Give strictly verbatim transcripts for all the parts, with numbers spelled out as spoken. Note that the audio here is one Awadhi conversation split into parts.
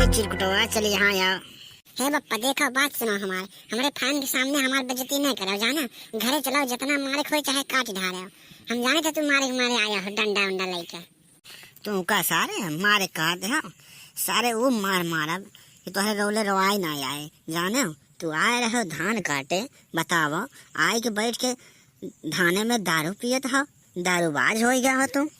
चिरकुटवा, चल यहाँ आओ। हे बप्पा, देखो, बात सुनो हमार। हमरे फैन के सामने हमार बेइज्जती नहीं करो, जाने? घरे चलो, जितना मारे खोए चाहे काट धारे। हम जाने थे तू मारे के मारे आया हो, डंडा उंडा लेके। तू का सारे मारे कहत हो? सारे वो मार मारब कि तोहरे रोले रोआई ना आए, जाने हो? तू आए रहो धान काटे, बतावो, आए के बैठ के धाने में दारू पियत हो, दारूबाज हो गया हो तू।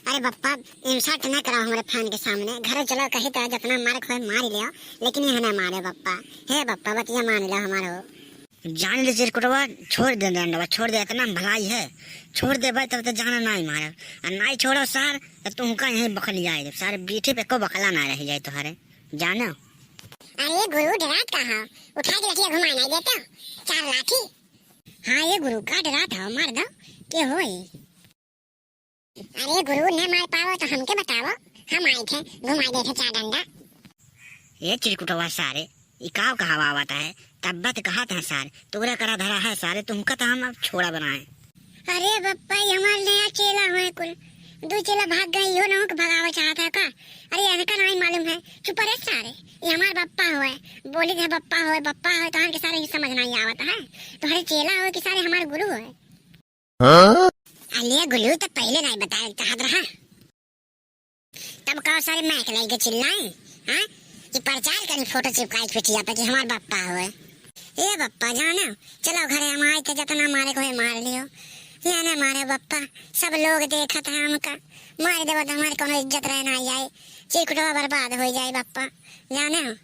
अरे बप्पा, insult ना करो हमरे फैन के सामने। घरे चलो, कही तो जितना मारे खोए मार लियो, लेकिन यह ना मारे बप्पा। हे बप्पा, बतिया मान लो हमारो। जान ले चिरकुटवा, छोड़ दे डंडवा, छोड़ दे, इतना भलाई है, छोड़ दे भाई, तब तो जाना ना ही मारे, और ना ही छोड़ो सार, तो तुमका यहीं बखल जाए, सारे बीठे पे को बखला ना रह जाए तुम्हारे, जानो। अरे गुरु, डरात का हो? उठा के लठिया घुमाए नहीं देते हो? चार लाठी। हाँ ये गुरु, का डरात हो? मार दो, के होई? अरे गुरु, न मार पावो तो हमके बतावो, हम आए थे, घुमाए देते चार डंडा। ये चिरकुटवा सारे, ई का कहावा आवत है? तब्बत कहत है सारे, तोरा करा धरा है सारे, तुमका तो हम अब छोड़ा बनाए। अरे बप्पा, ये हमार नया चेला हुए कुल। दो चेला भाग गए, इहो ना हो के भगावे चाहत है का? अरे इनका नहीं मालूम है, चुप रहे सारे। ये हमार बप्पा हुए, बोली थे बप्पा हुए, बप्पा हुए, तहन के सारे ही समझ नहीं आवत है। तुम्हारे चेला हुए कि सारे हमार गुरु हुए? हाँ? अलिया गुरु तो पहले नहीं बताए चाहत रहा। तब का सारे माइक लाइके चिल्लाए, हाँ? कि प्रचार करी फोटो चिपकाई पेटिया पे कि हमार बप्पा होए। ए बप्पा जाना, चलो घरे हम आए थे, जितना मारे को है मार लियो। ये ना मारे बप्पा, सब लोग देखत है हमका। मार देबो तो हमारे कोनो इज्जत रह ना जाए, चिरकुटवा बर्बाद हो जाए बप्पा, जाने हो।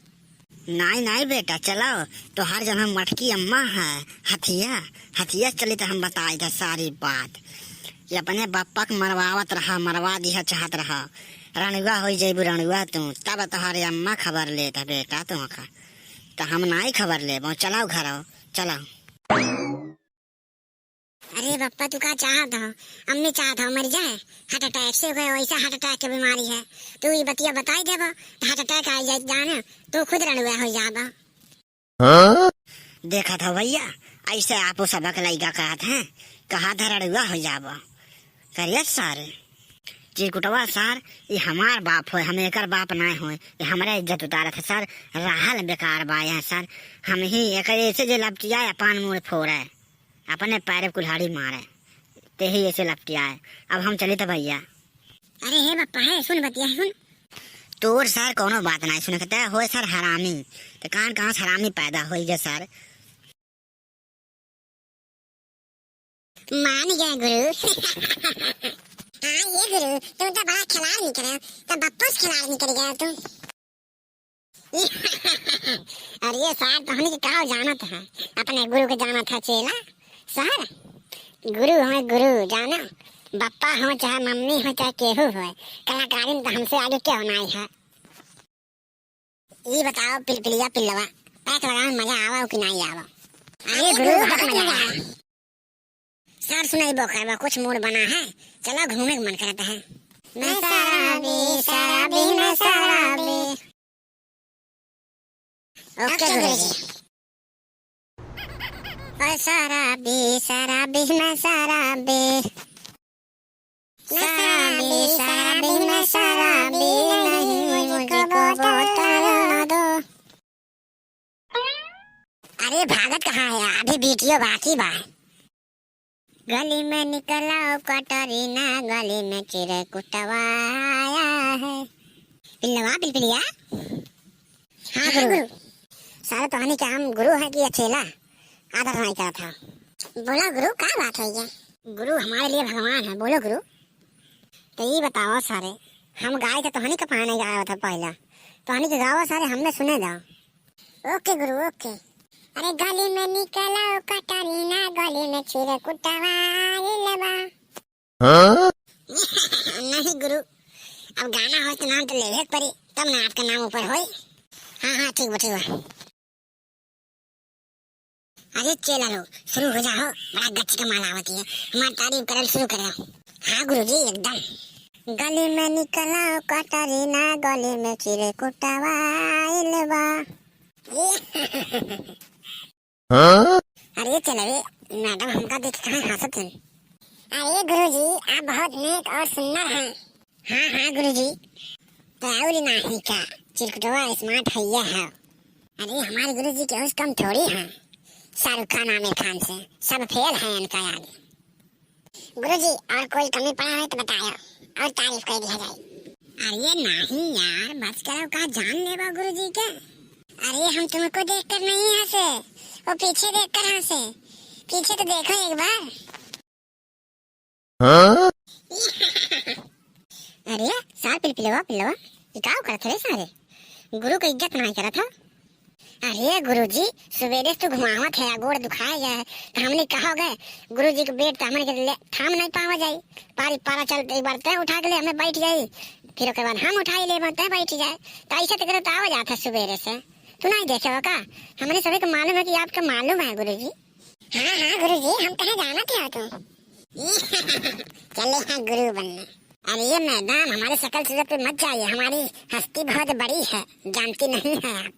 नाई, नाई बेटा, चलो, तोहार जौन है मटकी अम्मा है, हथिया, हथिया से चली तो हम बताई था सारी बात। कि अपने बप्पा के मरवावत रहा, मरवा दिया चाहत रहा। रणुआ होई जइबू रणुआ तू, तब तोहारे अम्मा खबर लेत है बेटा तुमका। तो हम नाई खबर लेबो, चलो घरो, चलो। अरे बप्पा, तू का चाहत हो? अम्मी चाहत हो मर जाए? हार्ट अटैक से ओके वैसा हार्ट अटैक के बीमारी है। तू ई बतिया बताई देबो, तो हार्ट अटैक आ जाए, जाने, तू खुद रणुआ हो जाबो। हाँ? देखत हो भैया, ऐसे आपो सबक लइका कहत हैं, कहत है रणुआ हो जाबो। करिए सारे। चिरकुटवा सार, ये हमार बाप होए, हम एकर बाप नाय होए, ये हमरा इज्जत उतारत है सार, रहल बेकार बा यहाँ सार। हम ही एकर ऐसे जे लपटियाए, अपन मुड़ फोड़े। अपने पैर पे कुल्हाड़ी मारे, ते ही ऐसे लपटियाए। अब हम चली तो भैया। अरे हे बप्पा, हे सुन बतिया, सुन। तोर सर कोनो बात नहीं सुनकते होए सर हरामी। ते कान कहाँ से हरामी पैदा होई गए सर? मान गया गुरु। हाँ ये गुरु, तुम तो बड़ा खिलाड़ निकले, तो बप्पा से खिलाड़ निकल गया तुम। अरे सार, तोहनी के का जानत है? अपने गुरु के जानत है चेला? सर, गुरु हमें गुरु जाना, बप्पा हो चाहे मम्मी हो चाहे केहू हो, कलाकारी में तो हमसे आगे केहू नाई है। ई बताओ पिलपिलिया पिल्लवा, पैक लगावे में मजा आवा कि नाई आवा? अरे गुरु, बहुत मजा आवा। सर सुनाई बो करवा, कुछ मूड बना है, चलो घूमे के मन करता है। मैं शराबी, शराबी, मैं शराबी। ओके गुरुजी। ओए शराबी, शराबी, मैं शराबी। शराबी, शराबी, मैं शराबी, नहीं मुझको बोतल दो। अरे भागत कहाँ है, अभी वीडियो बाकी बा। गली में निकला ओ कटरीना, गली में चिरकुटवा आया है। पिल्लवा, पिलपिलिया। हाँ गुरु। सारे तोहनी के हम गुरु है कि अकेला आदर नहीं करत है। बोला गुरु, का बात है ये? गुरु हमारे लिए भगवान है, बोलो गुरु। तो ये बताओ सारे, हम गाए थे तोहनी के पाने गाए था पहला, तोहनी के गावा सारे हमने सुने दो। ओके गुरु, ओके। अरे गली में निकला ओ कटरीना, गली में चिरकुटवा आइल बा। हाँ? नहीं गुरु, अब गाना हो तो नाम तो लेवे के पड़ी, तब ना आपका नाम ऊपर होई। हाँ, हाँ, ठीक बा, ठीक बा। अरे चेला लोग, शुरू हो जाओ, बड़ा गच के माल आवत है, हमार तारीफ करल शुरू करो। हाँ गुरुजी, एकदम। गली में निकला ओ कटरीना, गली में चिरकुटवा आइल बा। हाँ? अरे चलवे, मैडम हमका देख के काहे हंसत हन? अरे गुरुजी, आप बहुत नेक और सुंदर हैं। हाँ, हाँ गुरुजी। तो और नाही का, चिरकुटवा smart है ये है। अरे हमारे गुरुजी के उस कम थोड़ी हैं, शाहरुख खान, आमिर खान से, सब फेल हैं इनका आगे। गुरुजी, और कोई कमी पड़ा है तो बतायो, और तारीफ कर दिया जाए। अरे नहीं यार, बस करो, का जान लेबो गुरुजी के? अरे हम तुमको देखकर नहीं हंसे, वो पीछे देखकर हंसे। पीछे तो देखो एक बार। हाँ? अरे सार पिलपिलवा, पिलवा, ये का करत रे सारे? गुरु का इज्जत नहीं करत हो। अरे गुरुजी, सुबेरे से तू घुमावत है, गोड़ दुखाए गए है, तो हमने कहा गए, गुरुजी के बेट तो हमने के ले थाम नहीं पावा जाई। पारी पारा चल, एक बार तय उठा के ले, हमें बैठ जाई, फिर ओकर बाद हम उठाई ले, तय बैठ जाए। तो ऐसे तो करत आवा जात है सुबेरे से, तू नहीं देखे हो का? हमने सभी को मालूम है कि आपका मालूम है गुरुजी। हाँ हाँ गुरुजी, हम कहे जानत है तू। चले हैं गुरु बनने। अरे ये मैडम, हमारे शकल सूरत पे मत जाइए, हमारी हस्ती बहुत बड़ी है, जानती नहीं है आप।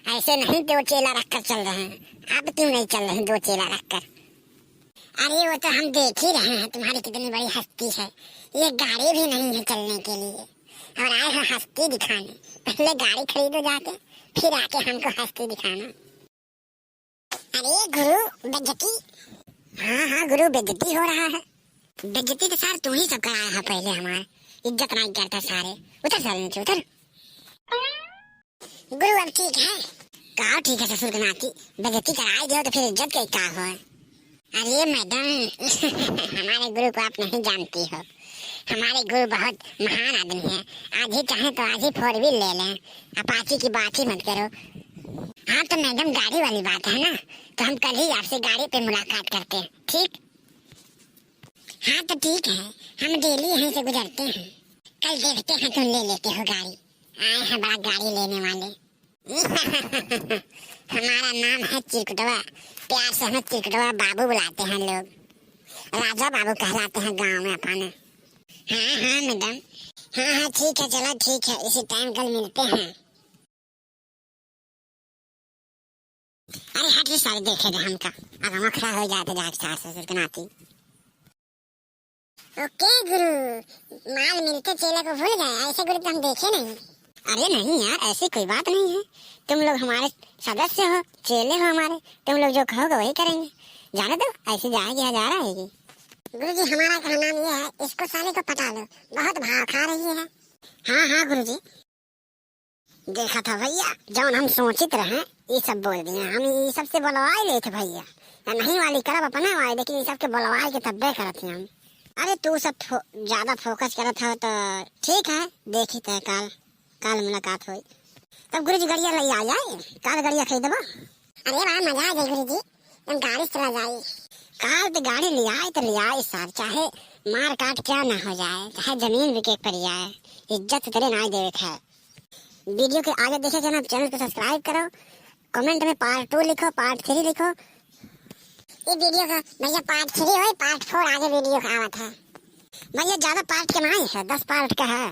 ऐसे नहीं दो चेला रखकर चल रहे हैं, आप क्यों नहीं चल रहे हैं दो चेला रखकर? अरे वो तो हम देख ही रहे हैं तुम्हारी कितनी बड़ी हस्ती है, ये गाड़ी भी नहीं है चलने के लिए, और आए हो हस्ती दिखाने। पहले गाड़ी खरीदो जाके, फिर आके हमको हस्ती दिखाना। अरे गुरु, बेइज्जती। हाँ हाँ गुरु, बेइज्जती हो रहा है। बेइज्जती तो सार तू ही सब कराया है पहले हमार। इज्जत नहीं करता सारे। उतर सारे नीचे, उतर। गुरु अब ठीक है? का ठीक है ससुर के नाती? बेइज्जती कराई दियो तो फिर इज्जत के का हो? अरे मैडम, हमारे गुरु को आप नहीं जानती हो। हमारे गुरु बहुत महान आदमी है। आज ही चाहे तो आज ही four wheel ले लें। अपाची की बात ही मत करो। हाँ तो मैडम, गाड़ी वाली बात है ना, तो हम कल ही आपसे गाड़ी पे मुलाकात करते हैं, ठीक? हाँ तो ठीक है, हम daily यहीं से गुजरते हैं, कल देखते हैं तुम ले लेते हो गाड़ी। आए हैं बड़ा गाड़ी लेने वाले। हमारा नाम है चिरकुटवा, प्यार से हमें चिरकुटवा बाबू बुलाते हैं लोग, राजा बाबू कहलाते हैं गांव में अपने। हाँ हाँ मैडम, हाँ हाँ ठीक है, चलो ठीक है, इसी time कल मिलते हैं। अरे हट रे सारे, देखे दे हमका, अब हम खड़ा हो जाते जाके सास ससुर के नाती। OK गुरु, माल मिलते चेला को भूल गए, ऐसे गुरु तो हम देखे नहीं। अरे नहीं यार, ऐसी कोई बात नहीं है, तुम लोग हमारे सदस्य हो, चेले हो हमारे, तुम लोग जो कहोगे वही करेंगे। जाने दो, ऐसी जाएगी हजार आएगी। गुरुजी, हमारा कहना ये है, इसको साले को पटा लो, बहुत भाव खा रही है। हाँ हाँ गुरुजी। देखा था भैया, जौन हम सोचित रहे, ई सब बोल दिए। हम ई सबसे बोलवाई लेत भैया, या नहीं वाली करब अपने वाली, लेकिन ई सबके बोलवाई के तब्बे करत ही हम। अरे तू सब फो-, ज्यादा focus करत हो तो ठीक है, देखी तय काल, काल मुलाकात होई। तब गुरुजी गड़िया ले आ जाए, काल गड़िया खरीदबो। अरे बड़ा मजा आ जाए गुरुजी, हम गाड़ी से चला जाए। काल तो गाड़ी ले आए तो ले आए सार, चाहे मार काट क्या ना हो जाए, चाहे जमीन बिके पड़ जाए, इज्जत तेरे ना देवे है। Video के आगे देखे के ना, channel को subscribe करो, comment में part two लिखो, part three लिखो। ये video का भैया part three होई, part four आगे video का आवत है। भैया ज्यादा part के नहीं है, दस part का है।